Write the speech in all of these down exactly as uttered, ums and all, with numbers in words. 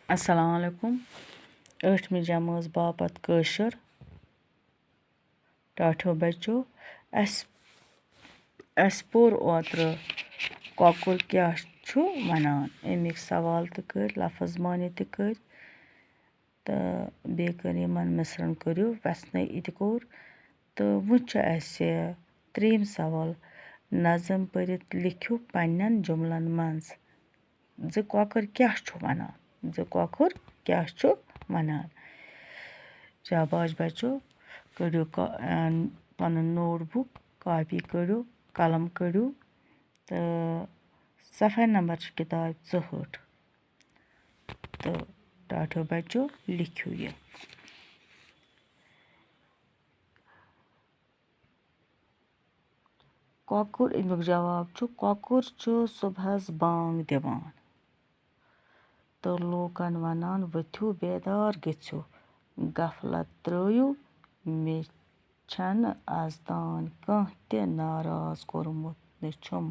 السلام علیکم۔ ٲٹھمہِ جمٲژ باپتھ کٲشُر۔ ٹاٹھیو بچو، اَسہِ، اَسہِ پوٚر اوترٕ کۄکُر کیٛاہ چھُ وَنان؟ اَمِکۍ سوال تہِ کٔرۍ، لفظ معنی تہِ کٔرۍ، تہٕ بیٚیہِ کٔر یِمن مِصرن کٔرِو وٮ۪ژھنَے اِتہِ کوٚر۔ تہٕ وۄنۍ چھُ اَسہِ ترٛیٚیِم سوال، نظم پٔرِتھ لیکھِو پنٛنٮ۪ن جُملن منٛز۔ زِ کۄکُر کیٛاہ چھُ وَنان؟ زِ کۄکُر کیٛاہ چھُ وَنان؟ شاباش بچو، کٔڑِو کا-، اَن-، پنُن نوٹ بُک، کاپی کٔڑِو، قلم کٔڑِو، تہٕ صفحہ نمبر چھُ کِتابہِ ژُہٲٹھ۔ تہٕ ٹاٹھیو بچو، لیکھِو یہِ۔ کۄکُر، اَمیُک جواب چھُ، کۄکُر چھُ صُبحَس بانگ دِوان تہٕ لوٗکَن وَنان، "ؤتھِو، بیدار گٔژھِو، غفلت ترٛٲیِو، مےٚ چھَنہٕ آز تام کانٛہہ تہِ ناراض کوٚرمُت، نہ چھُم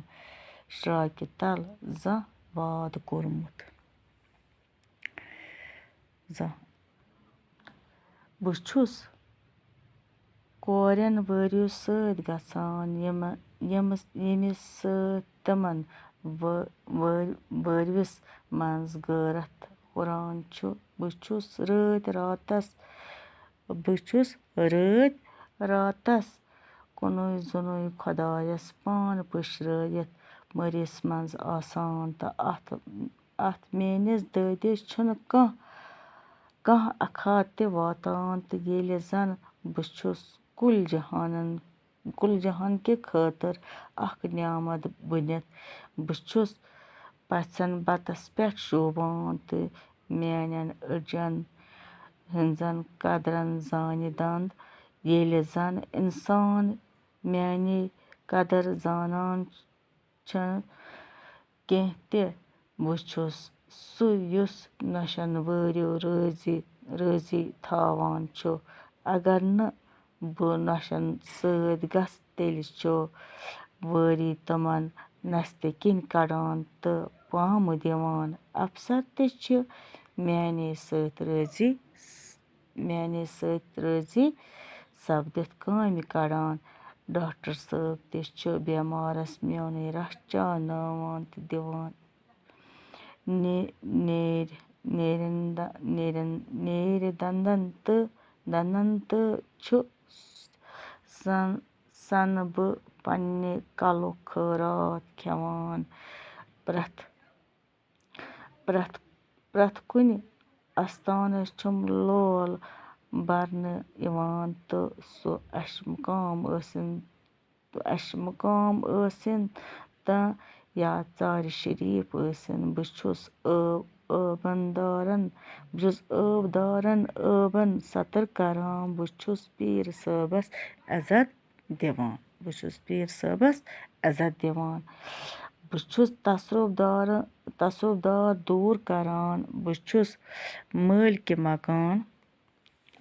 شراکہِ تل زانٛہہ واد کوٚرمُت۔" زانٛہہ۔ بہٕ چھُس کورٮ۪ن وٲرِو سۭتۍ گژھان، یِمہٕ-، یِمہٕ-، ییٚمِس سۭتۍ تِمَن وٲ-، وٲرۍ-، وٲرِوِس منٛز غٲرتھ ہُران چھُ۔ بہٕ چھُس رٲتۍ راتَس، بہٕ چھُس رٲتۍ راتَس کُنُے زُنُے خۄدایَس پان پٔشرٲوِتھ مٔرِس منٛز آسان، تہٕ اَتھ، اَتھ میٛٲنِس دٲدِس چھُنہٕ کانٛہہ، کانٛہہ اکھاہ تہِ واتان۔ تہٕ ییٚلہِ زَن بہٕ چھُس کُل جہانَن، کُل جہان کہِ خٲطرٕ اَکھ نعمت بٔنِتھ، بہٕ چھُس پَژھٮ۪ن بَتَس پٮ۪ٹھ شوٗبان تہٕ میٛانٮ۪ن أڈجَن ہٕنٛزَن قدرَن زانہِ دَنٛد۔ ییٚلہِ زَن اِنسان میٛانی قدر زانان چھُنہٕ کینٛہہ تہِ، بہٕ چھُس سُہ یُس نۄشَن وٲرِو رٲضی، رٲضی تھاوان چھُ۔ اگر نہٕ بہٕ نۄشَن سۭتۍ گژھٕ، تیٚلہِ چھُ وٲری تِمَن نستہِ کِنۍ کڑان تہٕ پامہٕ دِوان۔ افسر تہِ چھِ میٛانے سۭتۍ رٲضی، میٛانے سۭتۍ رٲضی سپدِتھ کامہِ کڑان۔ ڈاکٹر صٲب تہِ چھُ بٮ۪مارَس میٛونُے رَس چاوناوان تہٕ دِوان۔ نے-، نیرِ، نیرٮ۪ن دَ-، نیرٮ۪ن، نیرِ دَنٛدَن تہٕ، دَنٛدَن تہٕ چھُ سَن-، سَنہٕ بہٕ پنٛنہِ کَلُک خٲرات کھٮ۪وان۔ پرٛٮ۪تھ، پرٛٮ۪تھ، پرٛٮ۪تھ کُنہِ اَستانَس چھُم لول بَرنہٕ یِوان تہٕ سُہ اَشہِ مُقام ٲسِن، تہٕ اَشہِ مُقام ٲسِن تہٕ یا ژارِ شریٖف ٲسِن۔ بہٕ چھُس ٲب-، ٲبَن دارَن، بہٕ چھُس ٲب دارَن ٲبَن سَتٕر کَران۔ بہٕ چھُس پیٖر صٲبَس عزت دِوان۔ بہٕ چھُس پیٖر صٲبَس عزت دِوان۔ بہٕ چھُس تصرُف دار، تصرُف دار دوٗر کَران۔ بہٕ چھُس مٲلکہِ مکان،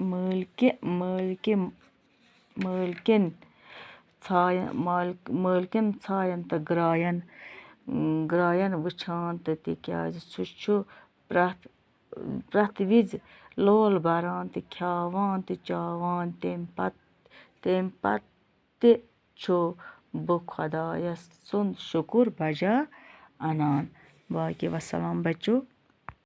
مٲلکہِ، مٲلکہِ، مٲلکِن ژھایَن، مٲلک-، مٲلکِن ژھایَن تہٕ گرٛایَن، گرٛایَن وٕچھان تہٕ تِکیٛازِ سُہ چھُ پرٛٮ۪تھ، پرٛٮ۪تھ وِزِ لول بَران تہٕ کھیٛاوان تہٕ چاوان۔ تَمہِ پَتہٕ، تَمہِ پَتہٕ تہِ چھُ بہٕ خۄدایَس سُنٛد شُکُر بجا اَنان۔ باقی وَسَلام بَچو،